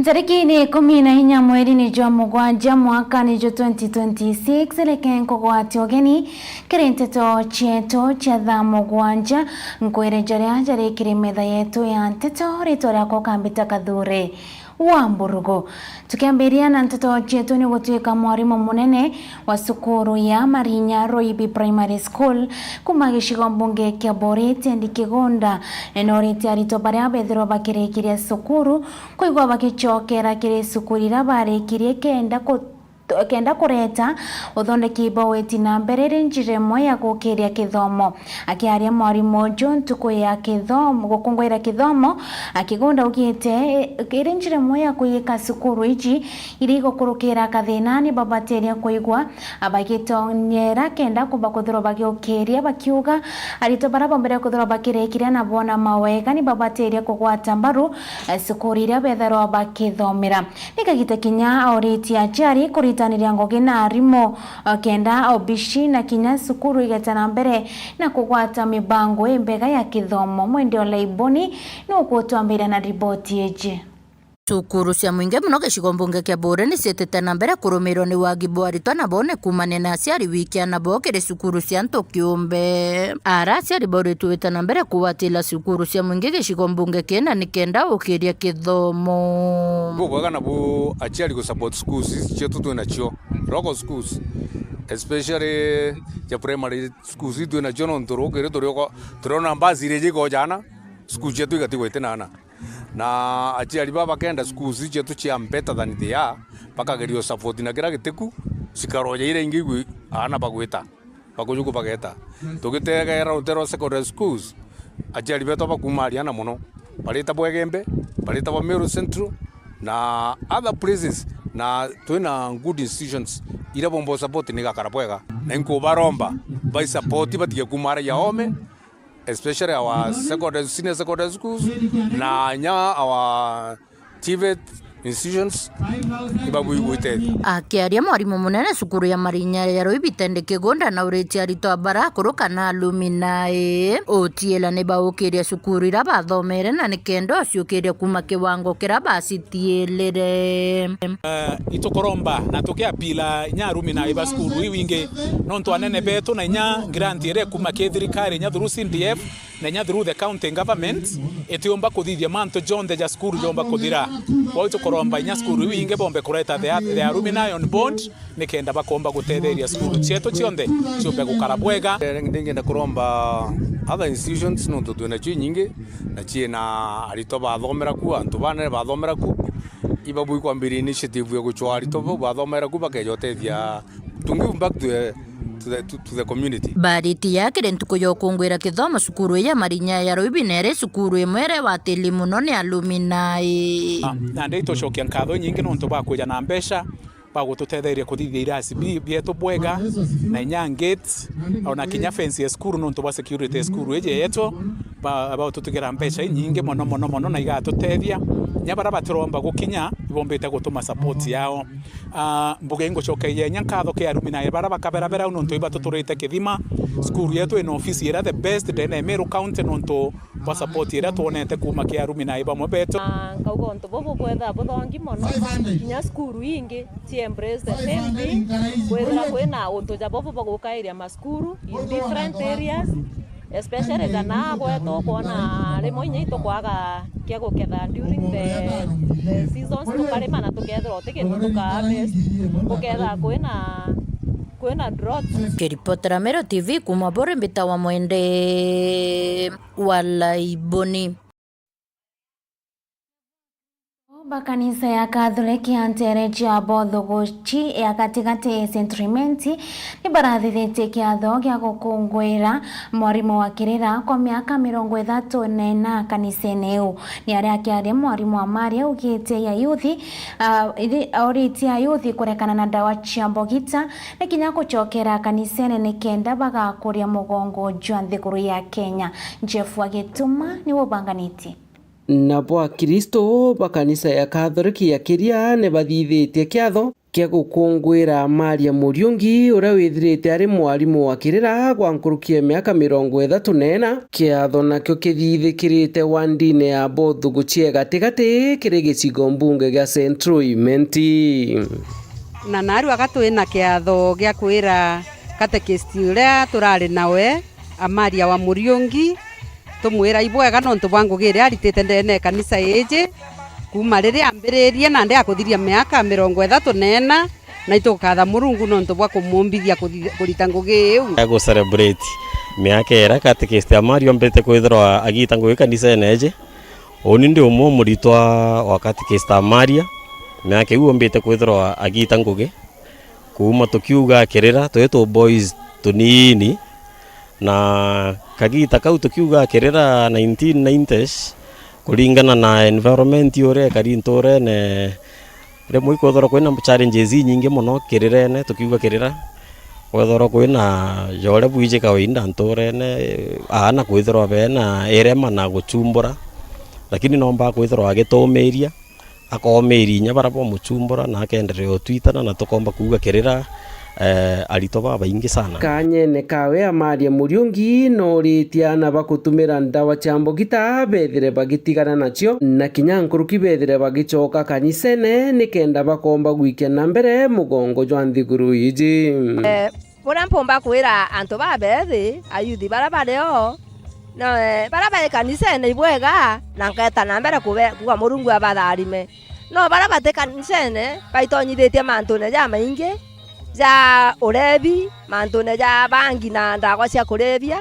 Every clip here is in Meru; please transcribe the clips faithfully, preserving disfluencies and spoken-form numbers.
Tariki ni ikumi na inya mweri ni jwa mugwanja mwaka ni jwa twenty twenty-six, reke nkugwatie ugeni kiri nteto cietu cia thaa mugwanja. Nkwire jaria jari kiri metha yetu ya nteto, ritwa riakwa ukambita Kathure wa Mburugu. Tukiambiria na nteto cietu, ni gutwika mwarimu munene wa cukuru ya Marinya Ruibi Primary School kuma gicigo mbunge kia Buuri, Teddy Kigunda, ni noritie aritwa baria bethirwa bakirikiria cukuru kwigua bagicokera kiri cukuru iria barikirie kenda ku-, kenda kureta uthondeki bwa witi na mbere iri njira imwe ya gukiria kithomo. Akiaria mwarimu uju ntuku ya kithomo, gukungwira kithomo, Kigunda augite iri njira imwe ya kuyika cukuru iji iria igukurukira kathina ni babatiria kwigua bagitonyera kenda kumba kwithirwa bagiukiria, bakiuga aritwa baria bombere kwithirwa bakirikiria na boona mawega ni babatiria kugwata mbaru, eh, cukuru iria betharwa bakithomera. Ni kagita kinya auritie aciari kuritaniria ngugi na arimu, eh, kenda obici na kinya cukuru igeta na mbere na kugwata mibango imbega ya kithomo. Mwendi Olaiboni ni ukutwambiria na riboti iji. Cukuru cia mwingi mono gicigo mbunge kia Buuri ni ciitite na mbere kurumirwa ni wagi bwa aritwa na boone kuumania na aciari wikia na bo kiri cukuru cia antu kiumbe. Ara aciari bauritwe gwita na mbere kugwatira cukuru cia mwingi gicigo mbunge kina ni kenda ukiria kithomo. Bubwega nabu aciari gu support schools ici cietu twi nacio, local schools, especially cia primary schools ici twi nacio, nontu rukiri turi uko-, turiona mbasi iria igojana, school cietu igatigwa itina ana. Na aciari baa bakenda schools cietu cia better than they are, bakageria support na kira gitiku, cikaroja iria ingi igwi aana bagwita, bakujuku bageta. Tugitegera rutero secondary schools, aciari betu bakuuma Ariana mono. Baritagwa Egembe, baritagwa Meru Central, na other places, na twina good institutions iria bomba support ni gakara bwega. Na inkubaromba, bai support batige kuuma aria ya ome, especially our secondary, senior secondary schools, na nya our TVET institutions, ibabuigwite. Akiaria mwarimu munene cukuru ya Marinya ya Ruibi Teddy Kigunda na uritie aritwa bara akuru kana alumni utiela ni baukiria cukuru ira bathomere na ni kenda uciukiria kuuma kiwango kira bacitielere. Eh, itukuromba na tukiapila inya alumni ba cukuru iu ingi, nontu anene betu na inya grant iria ikuma ki thirikari inya through C D F na inya through the county government, itiumba kuthithia mantu jonthe ja cukuru jomba kuthira. Kwou itukuromba inya cukuru iu ingi bombe kureta the, the alumni on board, ni kenda bakomba gutetheria cukuru cietu cionthe ciumbe gukara bwega. Eh, ndingenda kuromba other institutions, nontu twina cio inyingi, na ciina aritwa bathomera ku, antu banene bathomera ku, ibabui kwambiria initiative ya gucwaa aritwa bau bathomera ku bakeja utethia to give back to the, to the, to, to the community. Bariti ya kiri ntuku ya ukungwira kithomo cukuru ya Marinya ya Ruibi nere cukuru imwe iria watili mono ni alumni. Ah, na ndi tucokia nkatho inyingi nontu bwa kwija na mbeca, ba gututetheria kuthithia irasi bi-, bietu bwega, na inya gate, ona kinya fence ya cukuru nontu bwa security ya cukuru iji yetu, ba, ba gututigera mbeca inyingi mono, mono, mono, na igatutethia. Inya baria batiromba gukinya, ibombite gutuma support yao. Ah, mbuge ingucokeria inya nkatho ki alumni baria bakaberabera au nontu ibatuturite kithima. Cukuru yetu ina ofisi iria the best ndene ya Meru County nontu bwa support iria twonete kuuma ki alumni bamwe betu. Na nkauga untu bubu bwetha buthongi mono, kinya cukuru ingi ci embrace the same thing, kwithira kwina untu ja bubu bwa gukairia macukuru in different areas, especially jana gwetu, kwona rimwe inya itukwaga kia guketha during the, the seasons, tukarima na tukethirwa uti kindu tuka harvest, guketha kwina, kwina drought. Kiripotera Meru T V kuuma Buuri, mbitawa Mwende wa Laiboni. Ba kanisa ya Catholic ya nteere cia Bothuguchi ya gatigati, Saint Clement, ni barathithitie kiatho gia gukungwira mwarimu wa kirira kwa miaka mirongo ithatu na ina kanisene iu. Ni aria akiaria mwarimu wa Maria augite ayuthi, ah, iri-, auritie ayuthi kurekana na ndawa cia mbogita na kinya gucokera kanisene ni kenda bagakuria mugongo jwa nthiguru ya Kenya. Jeff Agituma niwe ubanganitie. Nabo Akristo ba kanisa ya Catholic ya Kiria ni bathithitie kiatho kia gukunguira Maria Muriungi, uria withirite ari mwarimu wa kirira gwa nkuruki ya miaka mirongo ithatu na ina. Kiatho nakio kithithikirite wandine ya Bothugu cia gatigati kiri gicigo mbunge gia Central Imenti. Na narua ka twina kiatho gia kwira katekist uria turari nawe, Amaria wa Muriungi, tumwira ibwega nontu bwa ngugi iria aritite ndene ya kanisa iji, kuuma riria ambiririe nandi akuthiria miaka mirongo ithatu na ina, na itukatha Murungu nontu bwa kumumbithia kuthi-, kurita ngugi iu. Gu celebrate miaka iria katekist Amaria ombite kwithirwa agiita ngugi kanisene iji. Uni ndi umwe muritwa wa katekist Amaria, miaka iu ombite kwithirwa agiita ngugi. Kuuma tukiuga kirira, twi tu boys tunini, na kagiita kau tukiuga kirira nineteen nineties, kuringana na environment uria ikari nturene, rimwe ikwithirwa kwina challenges inyingi mono kirirene, tukiuga kirira. Kwithirwa kwina ja uria bwiji kawaida nturene, aana kwithirwa bena irema na guchumbura, lakini nomba kwithirwa agitumiria. Akomiria inya baria bamuchumbura na akenderea utwitana, na tukomba kuuga kirira, eh, aritwa babaingi sana. Kanyene kawe Amaria Muriungi noritie aana ba kutumira ndawa cia mbugita bethire bagitigana nacio, na kinya nkuruki bethire bagicoka kanisene nikenda bakomba gwikia na mbere mugongo jwa nthiguru iji. Eh, Buria mpumba kwira antu babethi, ayuthi baria bari o, no, eh, baria bai kanisene ibwega, na nkeeta na mbere kube-, kuuga Murungu abatharime. No baria bati kanisene baitonyithitie mantune jamaingi ja urebi, mantune ja bangi na ndagwa cia kurebia,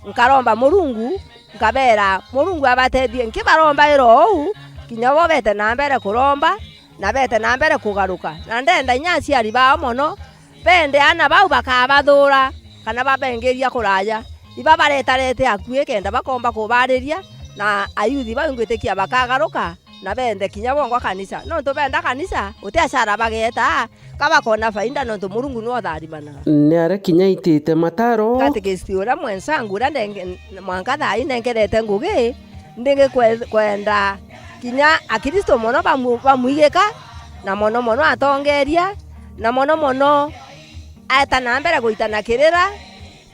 nkaromba Murungu, nkabeera Murungu abatethie nkibarombaira uu, kinya bo beete na mbere kuromba, na beete na mbere kugaruka. Na ndenda inya aciari bao mono, bende aana bau bakabathuura, kana babengiria kuraaja. Iba baretarete akui kenda bakomba kubaariria, na ayuthi bau ngwitikia bakagaruka, na bende kinya bongwa kanisa. Nontu benda kanisa, guti acara bageeta, ka bakona faida nontu Murungu niwe utharimanaga. Ni aria kinya aitite mataro. Katekist uria mwensangu uria ndenge-, mwanka thaa ii nengerete ngugi, ndingi kwe-, kwenda kinya Akristo mono bamu-, bamwigika, na mono mono atongeria, na mono mono aeta na mbere guitana kirira.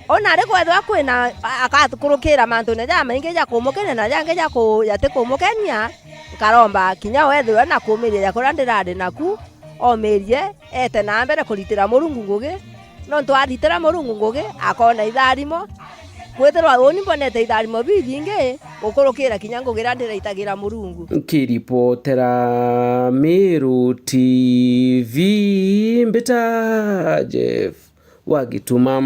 Ona ari kwethirwa kwina a-, akakurukira mantune jamaingi ja kumukenia na jangi ja ku-, jati kumukenia, nkaromba kinya wethirwe na kumiria ja kuria ndirari naku, omirie, eete na mbere kuritira Murungu ngugi, nontu aritira Murungu ngugi, akoona itharimo. Kwithirwa uni mbonete itharimo bibingi gukurukira kinya ngugi iria ndiraitagira Murungu. Nkiripotera Meru T V, mbita Jeff wa Gituma.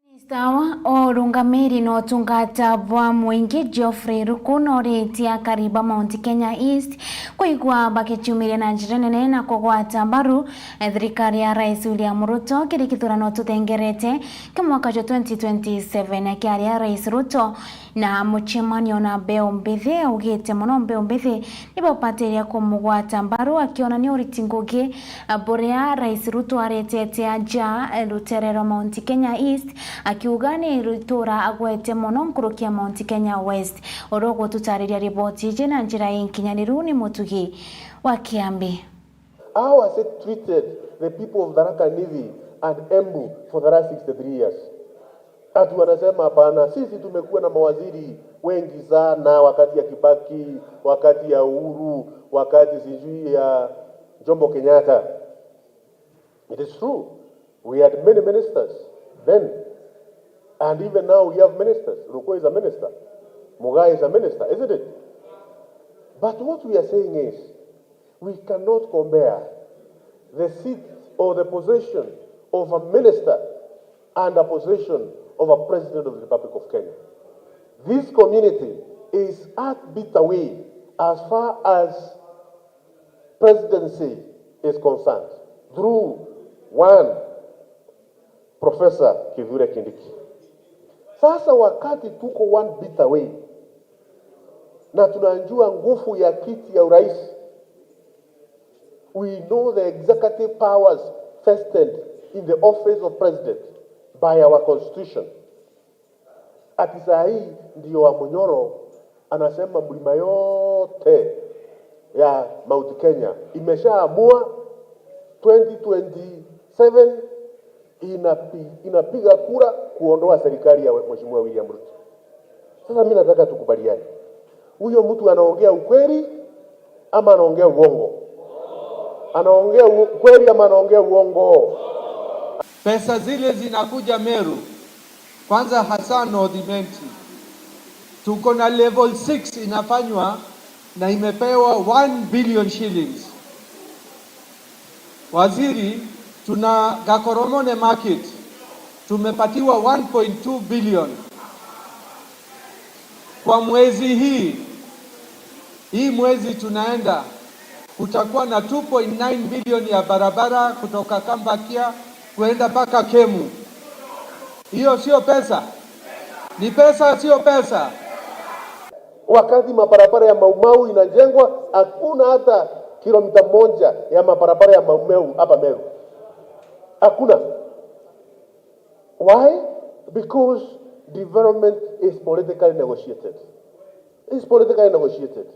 Minista wa urungamiri na utungata bwa muingi Geoffrey Ruku noritie akari ba Mount Kenya East kwigua bakichumiria na njira nene na kugwata mbaru, eh, thirikari ya Rais William Ruto kiri kithurano tuthengerete kia mwaka jwa twenty twenty-seven. Akiaria Rais Ruto na mucemanio na mbeu mbithi, augite mono mbeu mbithi nibabatiria kumugwata mbaru, akionania uriti ngugi buria Rais Ruto aretete aja rutere rwa Mount Kenya East, akiuga ni itura agwete mono nkuruki ya Mount Kenya West. Uria ugututariria riboti iji na njira inkinyaniru ni Mutugi wa Kiambi. How has it treated the people of Tharaka Nithi and Embu for the last sixty-three years? Ati wanasema hapana, sisi tumekuwa na mawaziri wengi sana wakati ya Kibaki, wakati ya Uhuru, wakati sijui ya Jomo Kenyatta. It is true. We had many ministers then. And even now we have ministers. Ruku is a minister. Mugai is a minister, isn't it? But what we are saying is, we cannot compare the seat or the position of a minister and a position of a president of the Republic of Kenya. This community is at bitter way as far as presidency is concerned through one Professor Kithure Kindiki. Sasa wakati tuko one bitter way na tunajua nguvu ya kiti ya urais, we know the executive powers vested in the office of president by our constitution. Ati saa hii ndio wa Munyoro anasema mlima yote ya Mount Kenya imeshaamua twenty twenty-seven inapi-, inapiga kura kuondoa serikali ya Mheshimiwa William Ruto. Sasa mimi nataka tukubaliane. Huyo mtu anaongea ukweli ama anaongea uongo? Anaongea u-, ukweli ama anaongea uongo? Pesa zile zinakuja Meru, kwanza hasa North Imenti, tuko na level six inafanywa na imepewa one billion shillings. Waziri, tuna Gakoromone Market, tumepatiwa one point two billion. Kwa mwezi hii, hii mwezi tunaenda, kutakuwa na two point nine billion ya barabara kutoka Kambakia kuenda mpaka Kemu. Hiyo sio pesa? Ni pesa, sio pesa? Wakati mabarabara ya Mau Mau inajengwa, hakuna hata kilomita moja ya mabarabara ya Mau Mau hapa Meru. Hakuna. Why? Because development is politically negotiated. Is politically negotiated.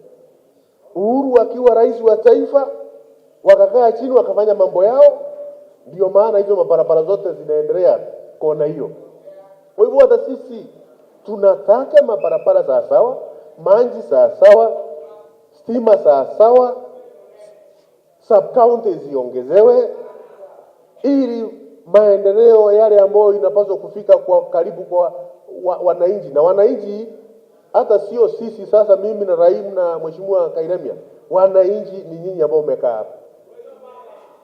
Uhuru akiwa rais wa taifa, wakakaa chini wakafanya mambo yao, ndio maana hizo mabarabara zote zinaendelea kona hiyo. Kwa hivyo hata sisi tunataka mabarabara sawasawa, maji sawasawa, stima sawasawa, sub counties ziongezewe ili maendeleo yale ambayo inapaswa kufika kwa karibu kwa wa-, wananchi. Na wananchi hata sio sisi sasa, mimi na Rahim na Mheshimiwa Kailemia, wananchi ni nyinyi ambao mmekaa hapa.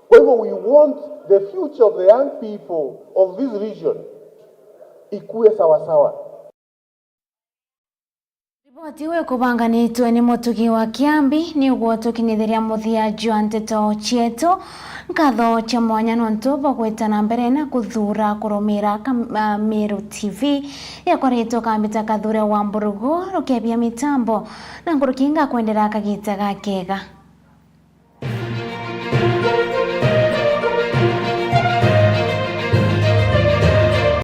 Kwa hivyo we want the future of the young people of this region ikue sawasawa. Riboti iu ikubanganitwe ni Mutugi wa Kiambi, niguo tukinyithiria muthia jwa nteto cietu. Nkatho cia mwanya nontu bwa gwita na mbere na kuthuura kurumira kam-, a, Meru T V. Yakwa ritwa Kambita Kathure wa Mburugu, rukebia mitambo, na nkuruki ngakwendera kagita gakega.